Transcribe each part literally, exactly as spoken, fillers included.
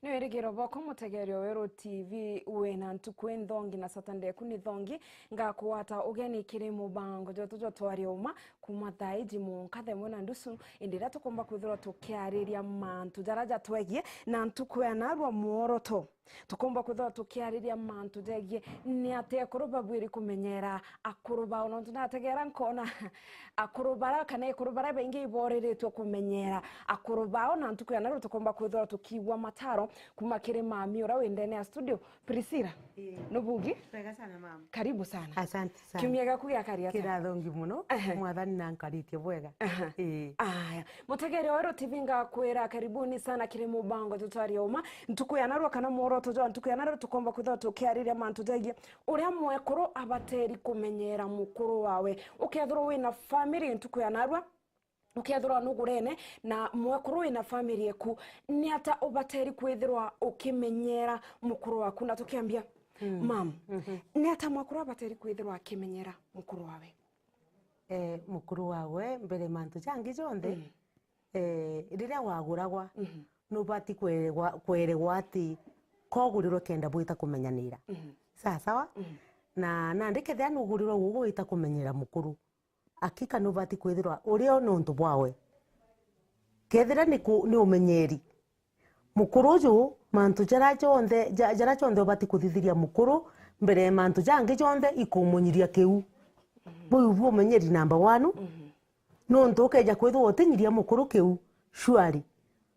Ni wirigiro bwakwa mutegeeri o Weru T V wina ntuku inthongi na Saturday ku ni thongi, ngakugwata ugeni kiri mubango jwetu jwa Twaria Uma kuuma thaa iji munka thaa imwe na ndusu, indi riria tukumba kwithirwa tukiariria mantu jaria jatwegie na ntuku ya narua mworoto. Tukumba kwithirwa tukiariria mantu jegie ni atia ekuru babwiri kumenyera akuru bao, nontu nategeera nkona akuru bara, kana ekuru bara baingi iboriritwe kumenyera akuru bao, na ntuku ya narua tukumba kwithirwa tukiigua mataro kuma kiri mami uria wi ndene ya studio. Priscilla, Ii. Nubugi? Bwega sana, mama. Karibu sana. Asante sana. Kiumia giaku giakari atia? Kirathongi muno. Ehe. Mwathani nankaritie bwega. Ehe. Ii. Aya. Mutegeeri wa Weru T V ngakwira karibuni sana kiri mubango jwa Twaria Uma. Ntuku ya narua kana mworoto jwa ntuku ya narua tukomba kwithirwa tukiariria mantu jegie uria mwekuru abateri kumenyera mukuru wawe. Ukethirwa wina family ntuku ya narua, ukethirwa nugurene na mwekuru wina family eku, ni ata ubateri kwithirwa ukimenyera mukuru waku? Na tukiambia, mm, mam, mhm, ni ata mwekuru abateri kwithirwa akimenyera mukuru wawe? Eh, mukuru wawe, mbere mantu jangi jonthe, mm, eh, riria waguragwa, mhm, nubati kweregwa, kweregwa ati kogurirwe kenda bwita kumenyanira. Mhm. Sawa sawa? Mhm. Na nandi kethira nugurirwe gugu wita kumenyera mukuru, akika nubati kwithirwa urio ni untu bwawe. Kethira ni ku-, ni umenyeri, mukuru uju, mantu jaria jonthe, ja-, jaria jonthe ubati kuthithiria mukuru, mbere ya mantu jangi jonthe, ikumunyiria kiu. Buu bu umenyeri number one. Mhm. Nontu ukeja kwithirwa utinyiria mukuru kiu, surely,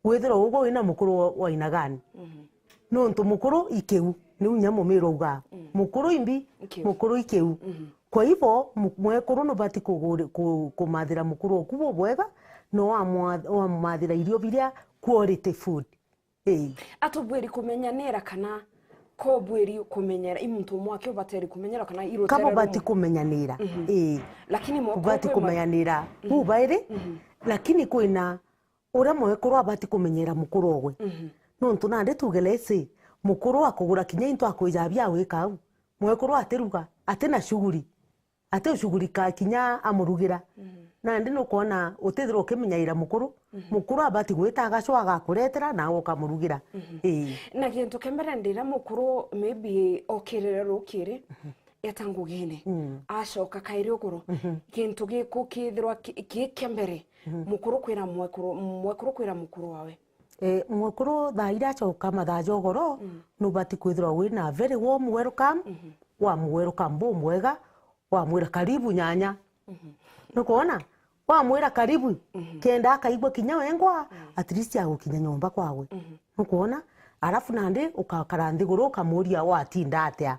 withirwa ugwe wina mukuru wa, wa aina gani? Mhm. Nontu mukuru i kiu, niu inya mumiru augaa. Mm. Mukuru imbi? I kiu. Mukuru i kiu. Mhm. Kwa hivyo, mu-, mwekuru nubati kuguri-, ku-, kumathira mukuru oku bubwega, na wamwa-, wamumathira irio biria quality food. Ii. Atubwiri kumenyanira kana kobwiri kumenyera, i muntu umwe aki ubateri kumenyera kana i rutere rumwe? Kabubati kumenyanira. Mhm. Ii. Lakini mwekuru bubati kwi mwa- kumenyanira. Mhm. Bubairi, mhm, lakini kwina uria mwekuru abati kumenyera mukuru ogwe. Mhm. Nontu nandi tuge let's say, mukuru akugura kinya into akwija bia wika au. Mwekuru atiruga, atina shughuli. Ati ushugulika kinya amurugira. Mhm. Nandi nukwona utithirwa ukimenyaira mukuru, mhm, mukuru abati gwita agacwa agakuretera nawe ukamurugira. Mhm. Ii. Na gintu kia mbere ndira mukuru maybe okirire rukiri, mhm, eta ngugine, mm, acoka kairi uguru, mhm, gintu giku kithirwa ki-, ki kia mbere, mhm, mukuru kwira mwekuru, mwekuru kwira mukuru wawe? Eh, mwekuru thaa iria acoka mathaa ja ugoro, mm, nubati kwithirwa wina very warm welcome, mhm, warm welcome bumbwega, wamwira, "Karibu nyanya." Mhm. Nukwona? Wamwira, "Karibu," mhm, kenda akaigua kinya wengwa, mm, at least agukinya nyomba kwawe. Mhm. Nukwona? Arafu nandi ukakara nthiguru ukamuria, "Watinda atia?"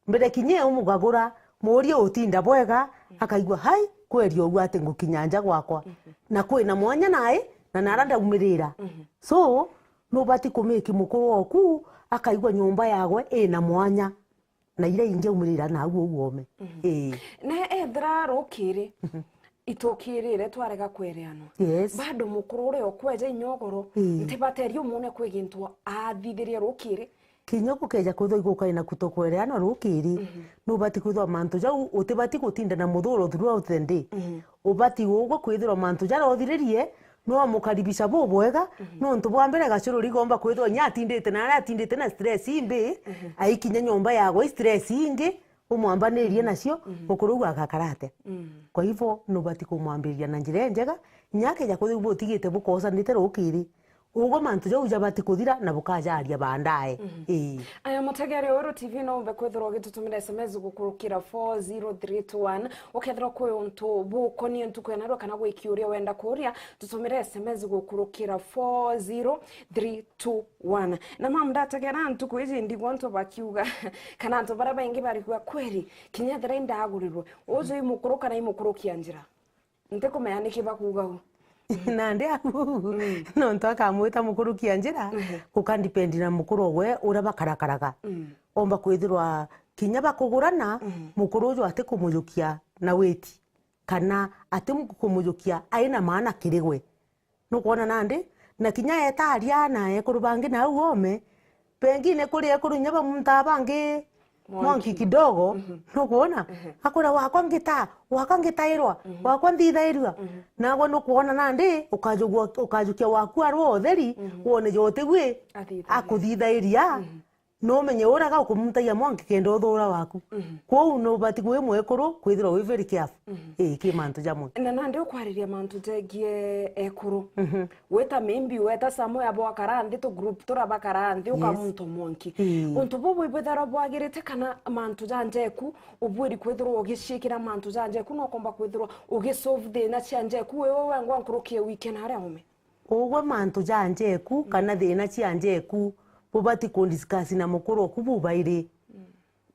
Mbere kinya umugagura, murie, "Utinda bwega?" Mm. Akaigua, "Hai, kweri ugu ati ngukinya nja gwakwa." Mhm. Na kwina mwanya nai, na nara ndaumirira. Mhm. So, nubati kumiki mukuru oku akaigua nyomba yawe ina mwanya. Na iria ingi aumirira nau uu ome. Mhm. Ii. Na ethira rukiri, mhm, itukirire twarega kwereanwa. Yes. Bado mukuru uria ukweja inya ugoro, ii, ntibateria umune kwi gintu athithirie rukiri. Kinya gukeja kwithwa igukaina kuto kwereanwa rukiri, mhm, nubati kwithwa mantu jau utibati gutinda na muthuro throughout the day. Mhm. Ubati ugwe kwithirwa mantu jaria uthiririe, nwamukaribisha bubwega, mhm, nontu bwa mbere gacuru rigomba kwithirwa inya atindite na aria atindite na stress imbi, mhm, aikinya nyomba yagwa i stress ingi, umwambanirie, mhm, nacio, mhm, ukuru uu agakara atia? Mm. Kwa hivyo, nubati kumwambiriria na njira injega, inya akeja kwithirwa butigite bukosanite rukiri, ugwe mantu jau jabati kuthira na bukajaria baadaye. Mhm. Ii. Aya, mutegeri wa Weru T V no umbe kwithirwa ugitutumira S M S gukurukira four zero three two one, ukethirwa kwi untu bukonie ntuku ya narua kana gwi kiuria wenda kuria, tutumire S M S gukurukira four zero three two one. Na mam, ndategera ntuku iji ndigwa antu bakiuga, kana antu baria baingi barikuga, "Kweri, kinya ethira indagurirwe, uju i mukuru kana i mukurukia njira?" Ntikumenya niki bakuuga uu. Nandi au, mm, nontu akamwita mukurukia njira, mhm, guka depend na mukuru ogwe uria bakarakaraga. Mm. Omba kwithirwa kinya bakugurana, mhm, mukuru uju ati kumujukia na weight, kana ati kumujukia aina maana kiri gwe. Nukwona nandi? Na kinya etaria na ekuru bangi nau ome, pengine kuri ekuru inya ba muntu aa bangi, mwanki kidogo, nukwona? Akwira, "Wakwa ngita, wakwa ngitairwa, wakwa nthithairua." Nagwe nukwona nandi ukajugua-, ukajukia waku arwa utheri, wone jo utigwi akuthithairia, numenye uraga ukumutagia mwanki kenda uthura waku. Kwou nubati gwi mwekuru kwithirwa wi very careful, ii, ki mantu jamwe. Na nandi ukwariria mantu jegie ekuru. Wita maybe weta somewhere bwakara nthi, tu group tura bakara nthi, ukamunta mwanki. Ii. Untu bubu ibwithagirwa bwagirite kana mantu ja njeku ubwiri kwithirwa ugiciikira mantu ja njeku, no ukomba kwithirwa ugisolve thina cia njeku wi we wengwa nkuruki ya wiki na aria ume? Ugwe mantu ja njeku kana thina cia njeku bubati kudiscuss na mukuru oku bubairi.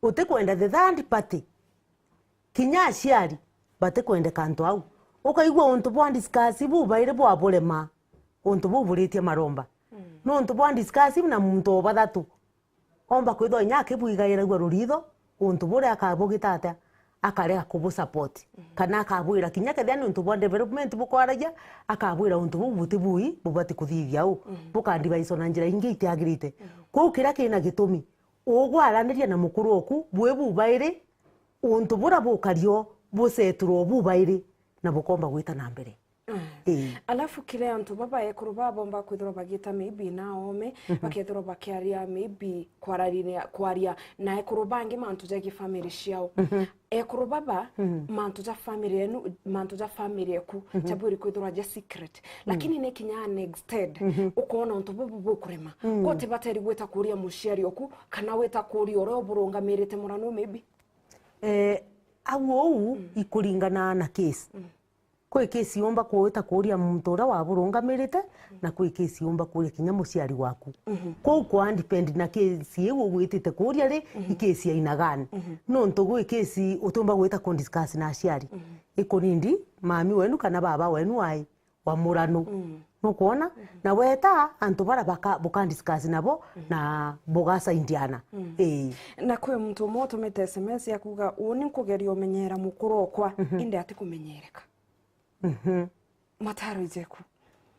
Utikwenda the third party. Kinya aciari batikwendeka antu au. Ukaigua untu bwa discuss bubairi bwaburema, untu buu buritie maromba. Nuntu bwa discuss na muntu o bathatu, omba kwithwa inya akibwigairagua ruritho, untu buria akabugita atia, akarega kubusupport. Kana akabwira kinya kethia ni untu bwa development bukwaragia, akabwira untu buu buti bui, bubati kuthithia u. Bukandivaiso na njira ingi itiagirite. Kwou kiria kina gitumi, ugwaraniria na mukuru oku bwi bubairi, untu buria bukario buseturwo bubairi na bukomba gwita na mbere. Ii. Alafu kiri antu baba ekuru baba bomba kwithirwa bagita maybe na ome, bakethirwa bakiaria maybe kwarariria, kwaria na ekuru bangi mantu jagi family ciao. Ekuru baba, mantu ja family enu, mantu ja family eku, jabwiri kwithirwa ja secret. Lakini ni kinya an extent, ukona untu bubu bukurema. Kote bateri gwita kuria muciari oku, kana wita kuria uria uburungamirite murano maybe. Eh, au ou ikuringana na case. Kwi case yumba kuwita kuria muntu uria waburungamirite, na kwi case yumba kuria kinya muciari waku. Kwou kwa depend na case iu ugwitite kuria ri, i case ya aina gani. Nontu gwi case utiumba gwita ku discuss na aciari. Ikunindi mami wenu kana baba wenu ai wa murano. Nukwona? Na weta antu bara baka, buka discuss nabo na bugasaidiana. Ii. Na kwi muntu umwe utumite S M S ya kuuga, "Uuni nkugeria umenyera mukuru okwa, indi atikumenyereka." Mataro ijeku.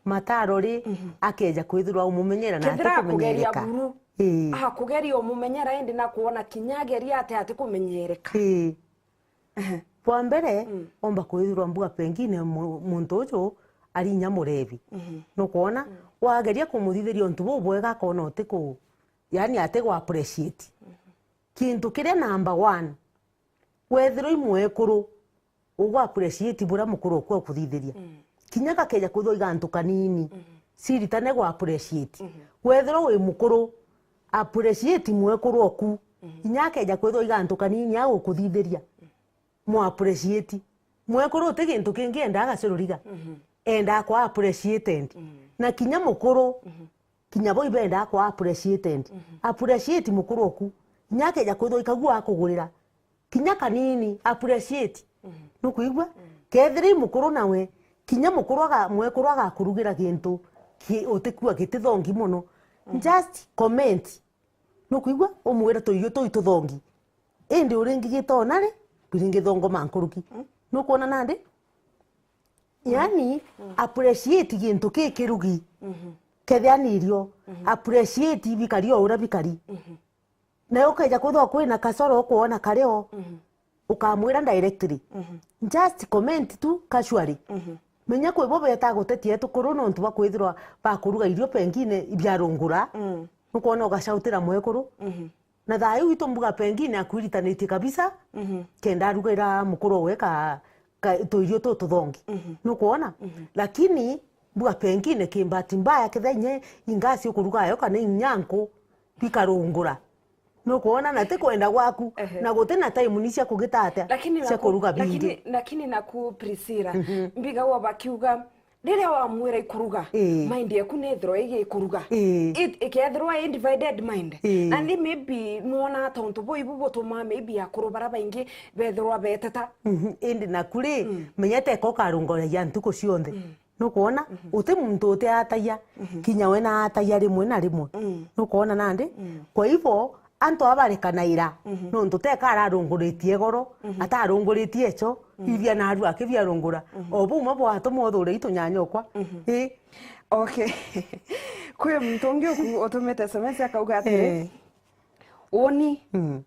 Mataro ri, akeja kwithirwa umumenyera na atikumenyereka. Kethira akugeria buru, ii, akugeria umumenyera indi na kwona kinya ageria ati atikumenyereka. Ii. Bwa mbere, omba kwithirwa mbuga pengine mu-, muntu uju ari inya murebi. Nukwona? Wageria kumuthithiria untu bubwega akona utiku, yani atigwa appreciate. Kintu kiria number one, wethirwa i mwekuru, ugwa appreciate buria mukuru oku akuthithiria. Kinya gakeja kwithirwa i gantu kanini, ciritane gwa appreciate. Wethirwa wi mukuru, appreciate mwekuru oku. Kinya akeja kwithirwa i gantu kanini agukuthithiria, mu appreciate. Mwekuru uti gintu kingi endaa gacururiga. Endaa kwa appreciated. Na kinya mukuru, kinya bo ibendaa kwa appreciated. Appreciate mukuru oku. Kinya akeja kwithirwa i kagua akugurira, kinya kanini, appreciate. Nukwigua? Kethira i mukuru nawe, kinya mukuru aga-, mwekuru agakurugira gintu ki-, utikua gitithongi mono. Just comment. Nukwigua? Umwire tuirio tuu ituthongi. Indi uringigita ona ri, biringithongoma nkuruki. Nukwona nandi? Yani, appreciate gintu ki kirugi. Kethia ni irio, appreciate bikari o uria bikari. Nayo ukeja kwithirwa kwina kasoro ukwona kario, ukamwira directly. Just comment tu casually. Menya kwi bo beta gutetia etukuru nontu bwa kwithirwa bakuruga irio pengine ibiarungura. Nukwona ugashautira mwekuru. Na thaa iu itu mbuga pengine akuiritanitie kabisa, kenda arugaira mukuru we ka, ka, tuirio tu tuthongi. Nukwona? Lakini mbuga pengine ki bahati mbaya kethia inye ingasi ukuruga yo kana inyanku bikarungura. Nukwona na ti kwenda gwaku, na guti na time ni cia kugita atia, cia kuruga bingi. Lakini, lakini naku Priscilla, mbiga wa bakiuga, riria wamwira ikuruga, ii, mind yaku nethirwa igikuruga. Ii. It, ikethirwa i divided mind. Ii. Na ni maybe nwona tontu bu ibu butuma maybe akuru bara baingi bethirwa beteta. Indi naku ri, menya teka ukarungoreria ntuku cionthe. Nukwona? Uti muntu utiatagia, kinya we naatagia rimwe na rimwe. Nukwona nandi? Kwa hivyo, antu aba barekanaira, nontu teka ararunguritie igoro, atarunguritie echo, iria naru akibiarungura. O buma bwatuma uthure itu nyanyokwa. Ii. Okay. Kwi muntu ungi uku-, utumite S M S akauga atiri, eh, uuni, mm,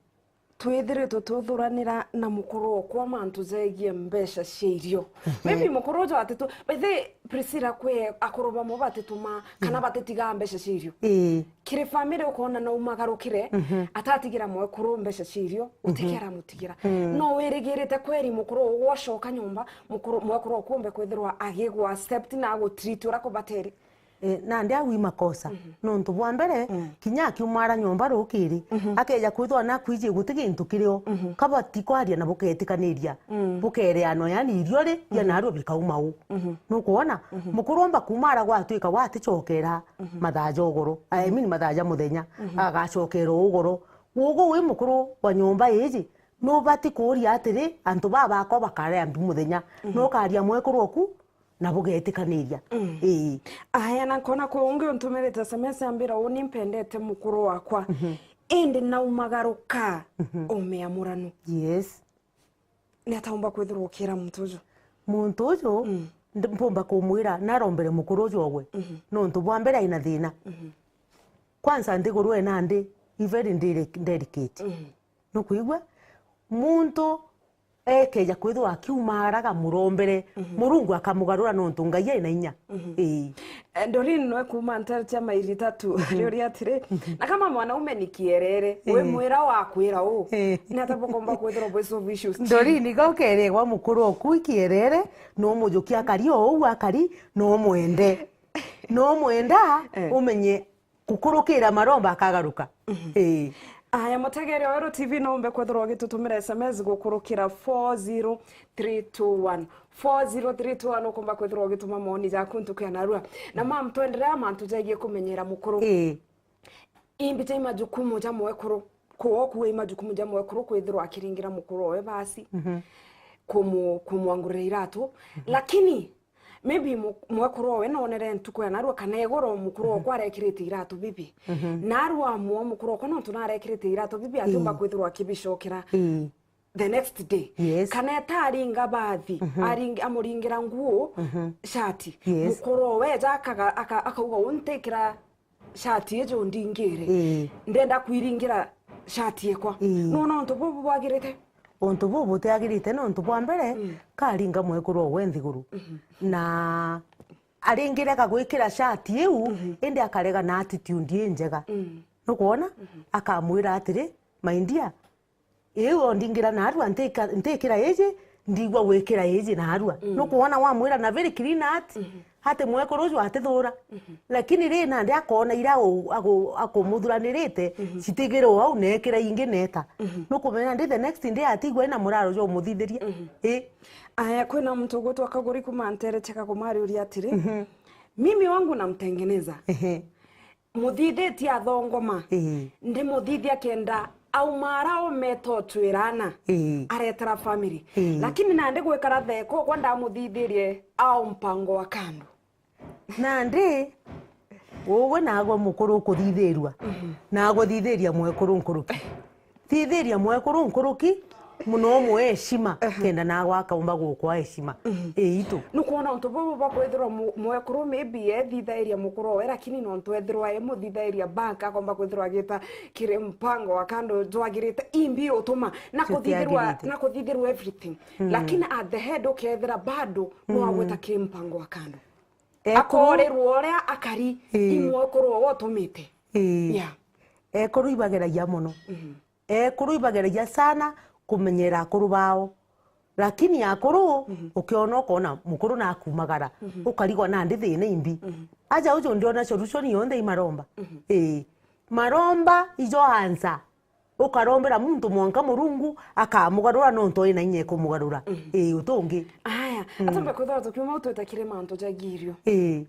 Twithiritwe tuthuranira na mukuru okwa mantu jegie mbeca cia irio. Maybe mukuru uju atitu, by the way, Priscilla, kwi akuru bamwe batituma kana batitigaa mbeca cia irio. Ii. Kiri family ukona naumagarukire, atatigira mwekuru mbeca cia irio, utikera mutigira. No wirigirite kweri mukuru ugwocoka nyomba, mukuru, mwekuru oku umbe kwithirwa agigwa accept na agutreat uria kubateri? E, nandi au i makosa. Nontu bwa mbere, kinya akiumara nyomba rukiri, akeja kwithwa nakwiji guti gintu kirio, kabati kwaria na buketikaniria, bukereanwa, yani irio ri, ria narua bikauma u. Nukwona? Mukuru omba kumara gwatwika gwaticokera mathaa ja ugoro, I mean mathaa ja muthenya, agacokera ugoro. Ugu wi mukuru wa nyomba iji, nubati kuria atiri, antu baba bakwa bakaria mbi muthenya, nukaria mwekuru oku, na bugetikaniria. Ii. Aya, na nkona kwi ungi untumirite S M S ambira, uu ni mpendete mukuru wakwa. Indi naumagaruka umea muranu. Yes. Ni ata umba kwithirwa ukira muntu uju? Muntu uju, ndi-, mpumba kumwira, narombere mukuru uju ogwe. Nontu bwa mbere aina thina. Kwanza nthiguru ena ndi, i very deli-, delicate. Nukwigua? Muntu ekeja kwithirwa akiumaraga murombere, Murungu akamugarura nontu Ngai ena inya. Ii. Eh, Doreen nwe kuma Ntere cia Mairi Tatu, ariuria atiri, "Na kama mwanaume ni kierere, we mwira wakwira u? Ni ata bukomba kwithirwa bwi solve issues?" Doreen, iga ukeregwa mukuru oku i kierere, no mujukia akari o uu akari, no mwende. No mwenda, umenye gukurukira maromba akagaruka. Ii. Aya, mutegeri wa Weru T V no umbe kwethirwa ugitutumira S M S gukurukira four zero three two one. Four zero three two one, ukumba kwethirwa ugituma maoni jaku ntuku ya narua. Na mam, twenderea mantu jegie kumenyera mukuru. Ii. Imbi ja imajukumu ja mwekuru, kuoku i majukumu ja mwekuru kwithirwa akiringira mukuru owe basi, kumu-, kumwangurira iratu. Lakini maybe mu-, mwekuru owe nonere ntuku ya narua kana igoro mukuru okwa arekirite iratu bibi. Narua muo mukuru okwa nontu narekirite iratu bibi, atiumba kwithirwa akibicokera the next day. Yes. Kana eta aringa bathi, aring-, amuringira nguo, shati. Yes. Mukuru owe eja akaga-, aka-, akauga, "Untikira shati iji undingire. Ii. Ndenda kwiringira shati ekwa." Ii. Nona untu bubu bwagirite? Untu bubu butiagirite nontu bwa mbere, karinga mwekuru owe nthiguru. Na aringire akagwikira shati iu, indi akarega na attitude injega. Nukwona? Akamwira atiri, "My dear, iu ondingira narua, ntika-, ntikira iji, ndigua gwikira iji narua." Nukwona wamwira na very clean heart, ati mwekuru uju atithura. Lakini ri nandi akona iria agu-, agu-, akumuthuranirite, citigirwe au, nekira ingi neta. Nukumenya ndi the next day atigwa ina muraro jwa umuthithiria. Ii. Aya, kwina muntu ugwitwa Kaguri kuma Ntere cia Kagoma ariuria atiri, "Mimi wangu namtengeneza." Ehe. Muthithitie athongoma. Ii. Ndimuthithia kenda auma ara omete otwirana. Ii. Aretera family. Ii. Lakini nandi gwikara theko kwa ndamuthithirie ao mpango wa kando. Nandi, ugwe nagwe mukuru ukuthithirua. Naguthithiria mwekuru nkuruki. Thithiria mwekuru nkuruki, muno umwe heshima, kenda nagwe akaumba gukwa heshima. Ii, itu. Nukwona untu bubu bwa kwithirwa mu-, mwekuru maybe ethithairia mukuru owe, lakini nontu ethirwa emuthithairia bank, akomba kwithirwa agita kiri mpango wa kando jwagirite, imbi utuma na kuthithirwa, na kuthithirwa everything. Lakini at the head ukethira bado no agweta kiri mpango wa kando. Akorirwo uria akari, ii, i mwekuru owe utumite. Ii. Yeah. Ekuru ibageragia muno. Ekuru ibageragia sana kumenyera akuru bao. Lakini akuru, ukiona ukona mukuru nakumagara, ukarigwa nandi thina imbi. Aja uju ndiona solution yonthe i maromba. Ii. Maromba ijo answer. Ukarombera muntu mwanka Murungu akamugarura nontu ena inya ekumugarura. Ii, utungi. Aya, atumbe kwithirwa tukiuma utwita kiri mantu ja girio. Ii.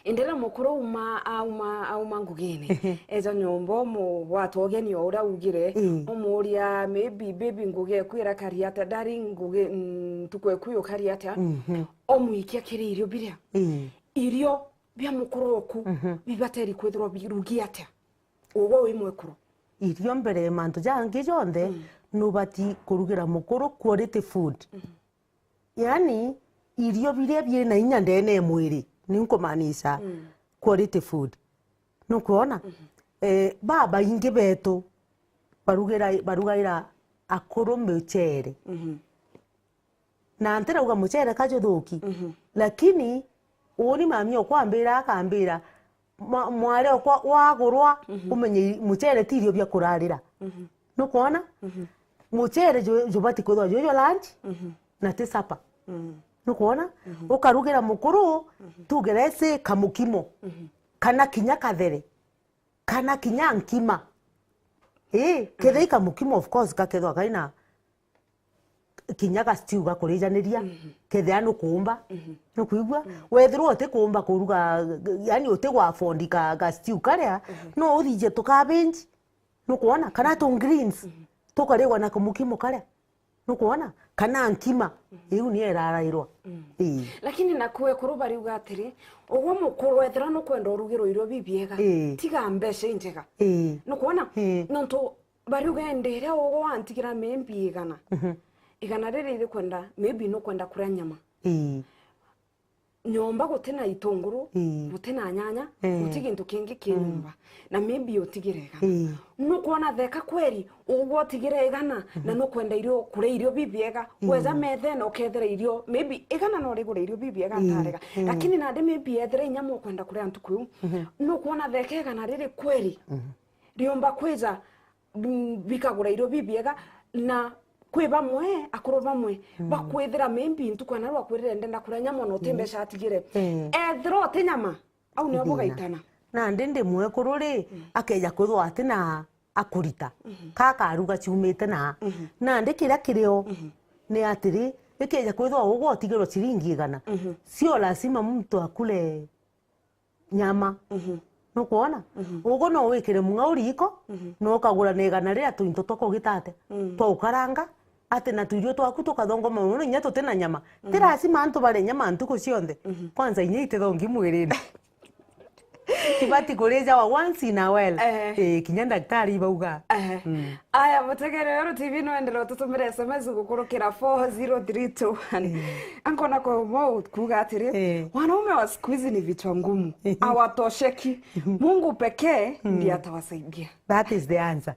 Indi riria mukuru auma, auma, auma ngugine, eja nyomba, umu-, gwata ugeni o uria ugire, umuria, "Maybe, baby, ngugi eku irakari atia? Darling, ngugi, mm, ntuku eku yukari atia?" Umwikia kiri irio biria. Ii. Irio bia mukuru oku bibateri kwithirwa birugi atia? Ugwe wi mwekuru. Irio mbere ya mantu jangi jonthe, nubati kurugira mukuru quality food. Yani, irio biria biina inya ndene ya mwiri, ni nkumaanisha quality food. Nukwona? Eh, babaingi betu barugira, barugaira akuru mucere. Mhm. Na ntirauga mucere ka juthuki. Mhm. Lakini, uuni mami okwa ambira, akambira, "Mwa-, mwari okwa wagurwa, mhm, umenye i-, mucere ti irio bia kurarira." Mhm. Nukwona? Mhm. Mucere ju-, jubati kwithirwa juju lunch, mhm, na ti supper. Mhm. Nukwona? Mhm. Ukarugira mukuru, mhm, tuge let's say kamukimo. Mhm. Kana kinya kathere. Kana kinya nkima. Ii, kethira i kamukimo, of course, gakethirwa kaina kinya ga stew ga kurijaniria, mhm, kethira nukuumba. Mhm. Nukwigua? Mhm. Wethirwa utikuumba kuruga, yani utigwa afford ka, ga stew karia, mhm, no uthithie tu cabbage, nukwona? Kana tu greens, mhm, tukarigwa na kamukimo karia. Nukwona? Kana nkima, mhm, iu niyo irarairwa. Mm. Ii. Lakini naku ekuru bariuga atiri, ugwe mukuru, ethira nukwenda urugirwe irio bibiega, ii, tiga mbeca injega. Ii. Nukwona? Ii. Nontu bariuga, indi iria ugwe wantigira maybe igana. Mhm. Igana riri irikwenda, maybe nukwenda kuria nyama. Ii. Nyomba guti na itunguru, ii, guti na nyanya, ii, guti gintu kingi ki, mm, nyomba. Na maybe utigire igana. Ii. Nukwona theka kweri, ugwe utigire igana, na, mhm, nukwenda irio, kuria irio bibiega, ii, weza methene ukethira irio, maybe igana no rigure irio bibiega, ii, ntarega. Ii. Lakini nandi maybe ethira inya mukwenda kuria ntuku iu, mhm, nukwona theka igana riri kweri, mhm, riumba kwija, mm, bikagura irio bibiega, na kwi bamwe, akuru bamwe, mm, bakwithira maybe ntuku ana rwakwirire ndenda kuria nyama na uti, mm, mbeca atigire. Mm. Ethirwa uti nyama, au nio bugaitana. Nandi ndi mwekuru ri, mm, akeja kwithirwa ati na akurita, mhm, ka akaruga ciumite na. Mhm. Nandi kiria kirio, mhm, ni atiri, ikeja kwithirwa ugwe utigirwe ciringi igana. Mhm. Sio lazima mtu akule nyama. Mhm. Nukwona? Mhm. Ugu no wikire mung'ao riiko, mhm, na ukagura na igana riria tuinto twa kugitate, mm, twa ukaranga, ati na tuirio twaku tukathongoma mono, inya tuti na nyama. Ti, mhm, lazima antu barie nyama ntuku cionthe. Mhm. Kwanza inya itithongi mwirine. Ibati kurijawa once in a while. Ehe. Eh, kinya ndaktari ibauga. Ehe. Mm. Aya, mutegere Weru T V, no endere ututumire S M S gukurukira four zero three two one. Mm. Ankona kwa umo kuuga atiri, eh, wanaume wa siku hizi ni vichwa ngumu. Eh. Hawatosheki. Mungu pekee, mm, ndiye atawasaidia. That is the answer.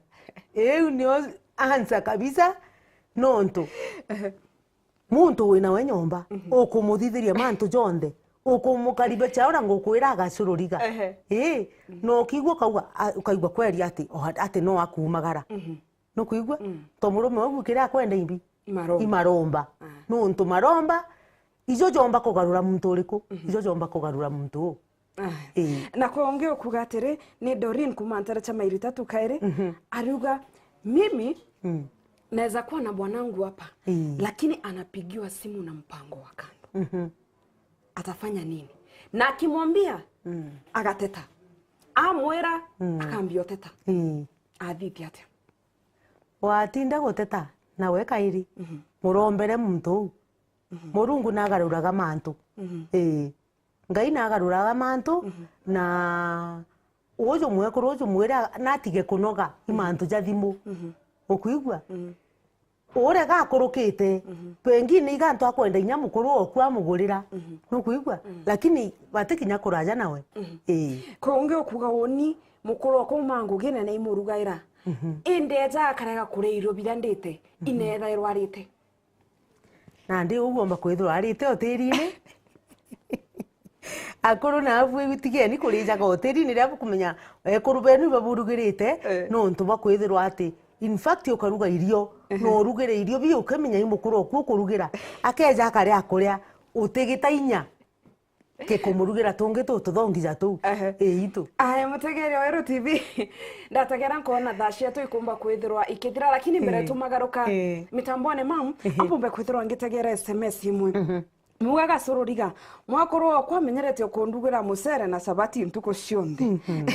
Eu nio answer kabisa, nontu. Ehe. Muntu wina we nyomba, mhm, ukumuthithiria mantu jonthe, ukumukaribia chaura ngukwira agacururiga. Ehe. Ii, mhm, na ukigua ukauga, a-, ukaigua kweri ati, o-, ati no akumagara. Mhm. Nukwigua? Mm. To murume ugu kiria akwenda imbi? Imaromba. Imaromba. Ah. Nuntu maromba, ijo jomba kugarura muntu uriku? Mhm. Ijo jomba kugarura muntu u. Aya. Ii. Na kwa ungi ukuga atiri, ni Doreen kuma Ntere cha Mairi Tatu Kairi, mhm, ariuga, "Mimi, mm, naweza kuwa na bwanangu hapa, ii, lakini anapigiwa simu na mpango wa kando. Mhm. Atafanya nini?" Na akimwambia, mm, agateta. Amwira, mm, akambia uteta. Ii. Athithia atia? Watinda guteta nawe kairi, mhm, murombere muntu uu. Mhm. Murungu nagaruraga mantu. Mhm. Ii. Ngai nagaruraga mantu, mhm, na uju mwekuru uju mwire natige kunoga, mhm, i mantu ja thimu. Mhm. Ukwigua? Mhm. Urega akurukite, mhm, pengine iga antu akwenda inya mukuru oku amugurira. Mhm. Nukwigua? Mhm. Lakini bati kinya kuraja nawe. Mhm. Ii. Kungi ukuga uni mukuru oku uma ngugine na imurugaira. Mhm. Indi eja akarega kuria irio biria ndite, mhm, inethairwa arite. Nandi uu uumba kwithirwa arite utirini. Akuru na abui, tigeni kurijaga utirini riria bukumenya ekuru benu ibaburugirite, eh, nontu bwa kwithirwa ati, in fact, ukaruga irio, ehe, no urugire irio biu, ukimenya i mukuru oku ukurugira, akeja akaria akuria, utigita inya. Kikumurugira tungi tu tuthongija tuu. Ehe. Ii, itu. Aya, mutegeri wa Weru T V, ndategera nkona thaa cietu ikumba kwithirwa ikithira, lakini mbere, ii, tumagaruka, ii, mitambone, mam, ehe, ambumbe kwithirwa ngitegera S M S imwe. Mhm. Muga Gacururiga, mwakuru wakwa amenyerete ukundugira mucere na cabati ntuku cionthe. Mhm.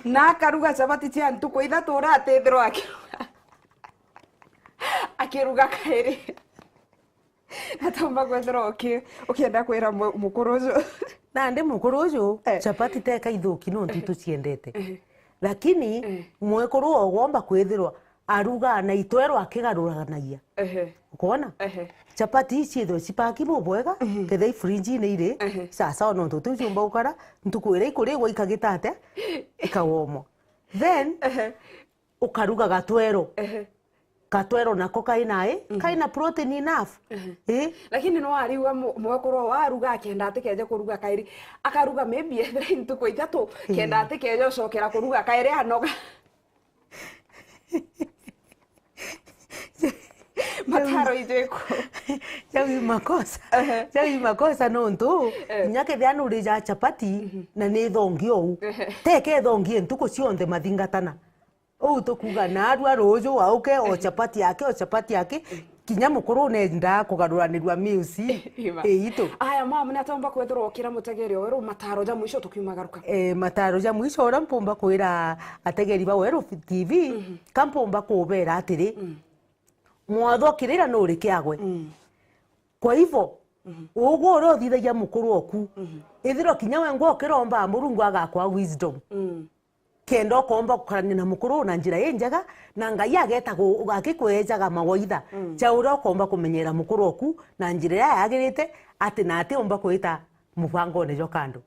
Na akaruga cabati cia ntuku ithatu, uratithirwa akiruga, akiruga kairi. Atomba kwethirwa uki-, ukienda kwira mu-, mukuru uju. Nandi mukuru uju, eh, chapati teka ithuki nontu ituciendete. Eh. Lakini, eh, mwekuru ogomba kwithirwa aruga na itwero akigaruranagia. Ehe. Ukoona? Ehe. Chapati ici ithwe cipaki bubwega, mhm, kethira i fridge-ini iri, ehe, sawa sawa, nontu tiu ciumba gukara, ntuku iria ikurigwa ikagitate, ikawomo. Then, ehe, ukaruga gatwero. Ehe. Gatwero nako kai na i, kai na protein enough. Ehe. Ii. Lakini no ariuga mu-, mwekuru waruga akenda atikeje kuruga kairi. Akaruga maybe ethira ntuku ithatu, kenda atikeje ucokera kuruga kairi anoga. Mataro ijeko. Jau i makosa. Ehe. Jau i makosa nontu, eh, kinya kethira nurija chapati, na ni thongi ou. Ehe. Teke thongi ntuku cionthe mathingatana. Uu tukuuga naarua ruuju wauke, o chapati yake, o chapati yake. Kinya mukuru nendaa kugaruranirua meals. Ima. Ii, itu. Aya, mam, ni atomba kwithirwa ukira mutegeri oweru mataro ja mwisho tukiumagaruka. Eh, mataro ja mwisho uria mpumba kwira ategeri ba Weru T V, ka mpumba kubera atiri, Mwathwa kirira nuri kiagwe. Kwa hivyo, ugwe uria uthithagia mukuru oku, ithirwa kinya we ngwa ukiromba Murungu agakwa wisdom. Kenda ukomba gukarania na mukuru na njira injega, na Ngai ageta gu-, agikwejaga mawaitha ja uria ukomba kumenyera mukuru oku na njira iria yagirite, ati na ati umba kwita mubangone jwa kando.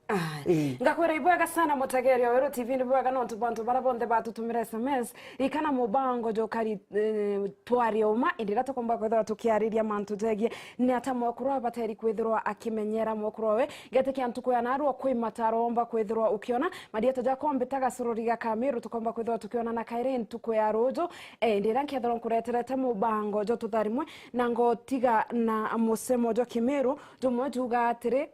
Ii. Ngakwira ibwega sana mutegeri wa Weru T V, ni bwega nontu bantu bara bonthe batutumira S M S, ikana mubango jukari, eh, twaria uma, indi riria tukomba kwithirwa tukiariria mantu jegie ni ata mwekuru abateri kwithirwa akimenyera mwekuru owe. Gete kia ntuku ya narua kwi mataro omba kwithirwa ukiona. Marieta jakwa mbita gacorori ga Kamiru, tukomba kwithirwa tukionana kairi ntuku ya ruju. Eh, indi riria nkethirwa nkureterete mubango jwa tutharimwe, na ngotiga na musemo jwa Kimiru, jumwe juga atiri,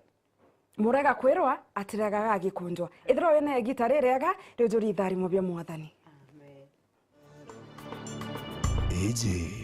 murega kwirwa, atiregaga agikunjwa. Ithirwa wina igita ririega, riu juri itharimo bia Mwathani. Amen. Iji